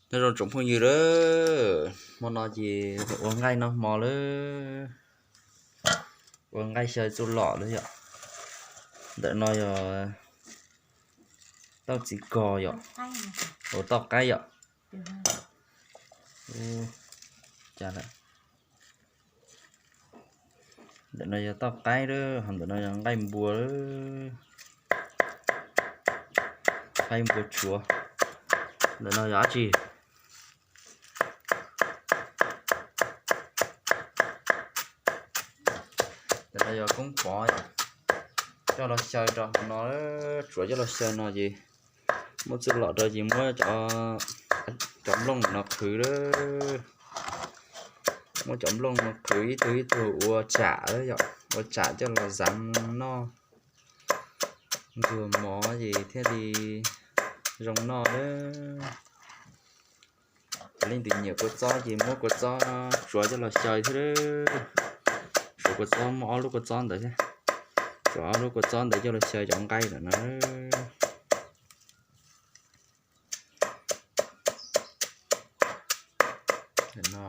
Nyob zoo tsoom phooj ywg lawm, hmo no ces ua nqaij noj hmo lawm, ua nqaij xyaw txuj lom lawm yom. Ntawm no yog tauj txiv kos yom, ua tauj qaib yom. Ntawm no yog tauj qaib lawm, ho ntawm no yog nqaij npua lawm, nqaij npua tshuav. Ntawm no yog dab tsi? Ntawm no yog koob pov yom, coj los xyaw rau hauv no, tsuav coj los xyaw no ces muab txuj lom rau ces muab cov nplooj no qhwv lawm. Muab cov nplooj no qhwv ib tug ib tug ua tsam lawm yom, ua tsam coj los xyaw noj, ntuag mov ces thiaj li zoo noj lawm. Leej twg nyiam kua txob ces muab kua txob tsuav coj los xyaw thiab lawm. Tsuav kua txob, muaj ob lub kua txob ntawd thiab, tsuav ob lub kua txob ntawd coj los xyaw cov nqaij ntawm no.